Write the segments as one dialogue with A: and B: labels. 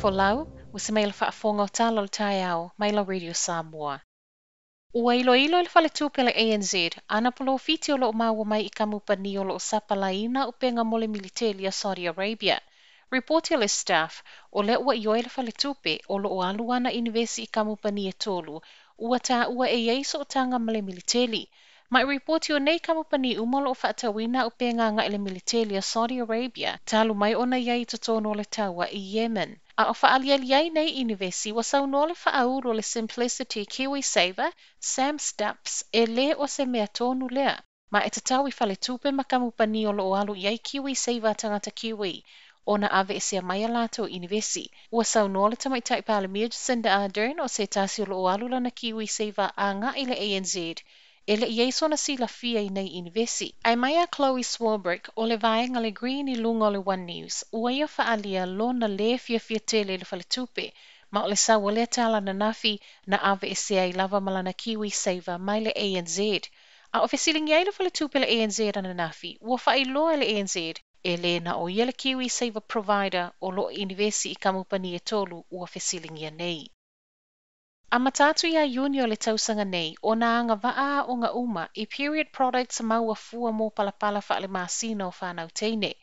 A: Folau, ua se mai le faafofoga o Tala o le Taeao mai la Radio Samoa. Ua iloilo e le Faletupe a le ANZ ana polofiti o lo o maua mai i kamupani o lo o sapalaiina upega mo le militeli a Saudi Arabia. Ripoti a le Stuff, o lea ua ioe le Faletupe o lo o alu ana inivesi i kamupani e tolu ua taua e i ai sootaga ma le militeli. Ma i ripoti o nei kamupani uma o lo o faatauina upega agai le militeli a Saudi Arabia talu mai ona i ai i totonu o le taua i Yemen. A o faaaliali ai nei inivesi, ua saunoa le faaulu o le Simplicity KiwiSaver, Sam Stubbs, e lē o se mea tonu lea. Ma e tatau i faletupe ma kamupani o lo o alu i ai KiwiSaver a tagata Kiwi ona aveesea mai a latou inivesi. Ua saunoa le Tamaitai Palemia Jacinda Ardern o se tasi o lo o alu lana KiwiSaver agai le ANZ e le i ai sona silafia i nei inivesi. Ae mai a Chlodwig Swarbrick o le vaega le Green i luga o le One News, ua ia faaalia lona lē fiafia tele i le faletupe, ma o le sau o lea tala ananafi na aveesea ai lava ma lana KiwiSaver mai le ANZ. A o fesiligia ai le faletupe le ANZ ananafi, ua faailoa e le ANZ e lē na o ia le KiwiSaver provider o lo o inivesi i kamupani e tolu ua fesiligia nei. Amata atu ia Iuni o le tausaga nei, ona agavaa aoga uma i period products maua fua mo palapala faalemasina o fanau teine.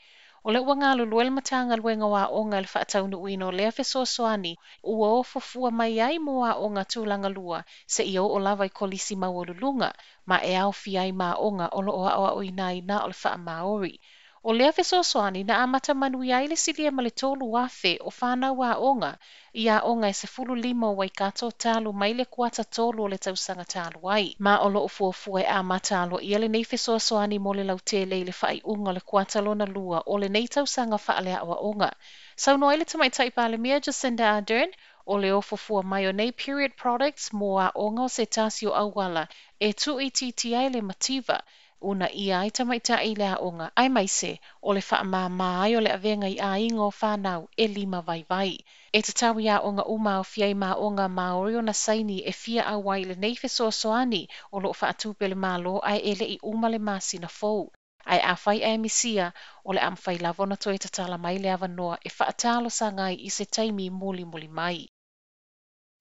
A: O lea ua galulue le Matagaluega o Aoga i le faataunuuina o lea fesoasoani ua ofo fua mai ai mo aoga tulaga lua seia oo lava i kolisi maualuluga, ma e aofia ai ma aoga o lo o aoaoina ai na o le faa-Māori. O lea fesoasoani na amata manuia ai le silia ma le 3,000 o fanau aoga i aoga e 15 o Waikato talu mai le kuata tolu o le tausaga talu ai. Ma o lo o fuafua e amata aloaia lenei fesoasoani mo le lautele i le faaiuga o le kuata lona lua o lenei tausaga faaleaoaoga. Saunoa ai le Tamaitai Palemia Jacinda Ardern, o le ofo fua mai o nei period products mo aoga o se tasi o auala e tuuitiitia ai le mativa uunaia ai tamaitai i le aoga, aemaise o le faamāmā ai o le avega i aiga o fanau e lima vaivai. E tatau i aoga uma aofia ai ma aoga Māori ona saini e fia auai i lenei fesoasoani o lo o faatupe le Malo ae e le i uma le masina fou. Ae afai ae misia, o le a mafai lava ona toe tatala mai le avanoa e faatalosaga ai i se taimi mulimuli mai.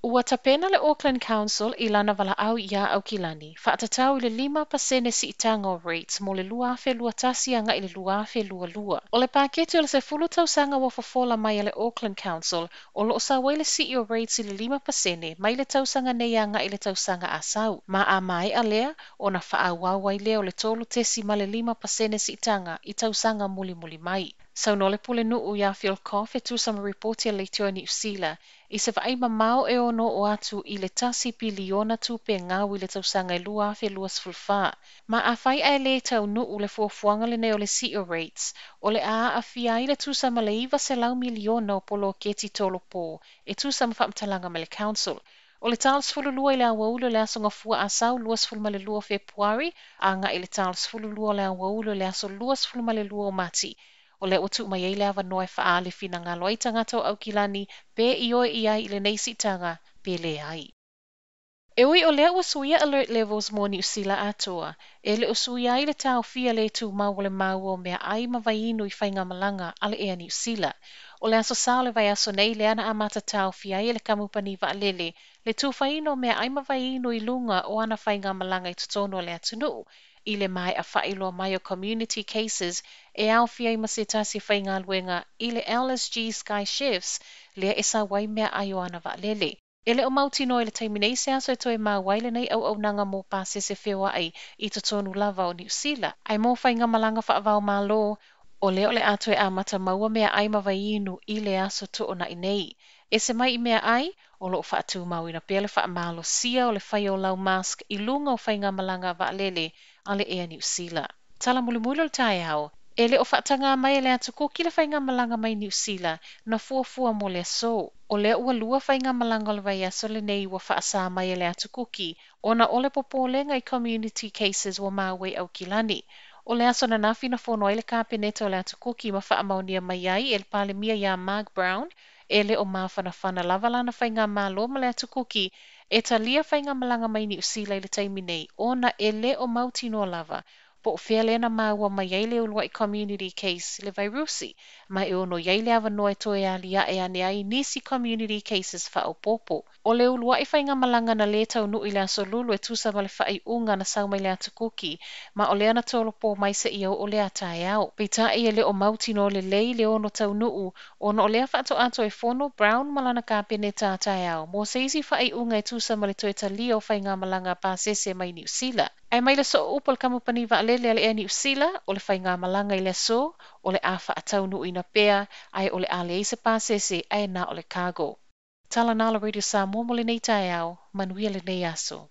A: Ua tapena le Auckland Council i lana valaau iā Aukilani, faatatau i le 5% siitaga o rates mo le 2021 agai i le 2022. O le paketi o le 10 tausaga ua fofola mai e le Auckland Council o lo o sau ai le sii o rates i le 5% mai le tausaga nei agai i le tausaga a sau. Ma a maea lea, ona faaauau ai lea o le 3.5% siitaga i tausaga mulimuli mai. Saunoa le Pulenuu iā Phil Goff e tusa ma ripoti a le Leitio Niu Sila i se vaai mamao e ono oo atu i le 1 piliona tupe gau i le tausaga e 2024. Ma afai ae lē taunuu le fuafuaga lenei o le sii o rates, o le a aafia ai le tusa ma le 900 miliona o poloketi tolopō e tusa ma faamatalaga mai le Council. O le ta o le 12 i le aoauli o le aso Gafua Asau 22 o Fepuari agai i le ta o le 12 o le aoauli o le aso 22 o Mati. O lea ua tuu mai ai le avanoa e faaali finagalo ai tagata o Aukilani pe ioe i ai i lenei siitaga pe leai. E ui o lea ua suia alert levels mo Niu Sila atoa, e le o suia ai le taofia le tumau o le maua o meaai ma vaiinu i faigamalaga a le Air Niu Sila. O le aso Sa o le vaiaso nei lea na amata taofia ai e le kamupani vaalele le tufaina o meaai ma vaiinu i luga o ana faigamalaga i totonu o le atunuu i le maea faailoa mai o community cases e aofia ai ma se tasi faigaluega i le LSG Sky Chefs lea e sau ai meaai o ana vaalele. E le o mautinoa i le taimi nei se aso e toe maua ai lenei auaunaga mo pasese feoai i totonu lava o Niu Sila. Ae mo faigamalaga faava-o-Malo, o lea o le a toe amata maua meaai ma vaiinu i le aso Toonai nei. E se mai i meaai, o lo o faatumauina pea le faamalosia o le faia o lau mask i luga o faigamalaga vaalele a le Air Niu Sila. Tala mulimuli o le taeao, e le o faatagā mai e le Atu Kuki le faigamalaga mai Niu Sila na fuafua mo le aso. O lea ua lua faigamalaga o le vaiaso lenei ua faasā mai e le Atu Kuki ona o le popolega i community cases ua maua i Aukilani. O le aso ananafi na fono ai le Kapeneta o le Atu Kuki ma faamaonia mai ai e le Palemia iā Mark Brown e le o mafanafana lava lana faigamalo ma le Atu Kuki e talia faigamalaga mai Niu Sila i le taimi nei ona e le o mautinoa lava Po o fea lea na maua mai ai le uluai community case i le vairusi, ma e ono i ai le avanoa e toe aliae ane ai nisi community cases faaopoopo. O le uluai faigamalaga na lē taunuu i le Aso Lulu e tusa ma le faaiuga na sau mai le Atu Kuki, ma o lea na tolopo mai seia oo lea taeao. Peitai e le o mautinoa lelei le ono taunuu ona o lea faatoa toe fono Brown ma lana Kapeneta a taeao mo se isi faaiuga e tusa ma le toe talia o faigamalaga pasese mai Niu Sila. Ae mai le sooupu o le kamupani vaalele a le Air Niu Sila, o le faigamalaga i le aso, o le a faataunuuina pea, ae o le a leai se pasese ae na o le cargo. Tala na a le Radio Samoa mo lenei taeao, manuia lenei aso.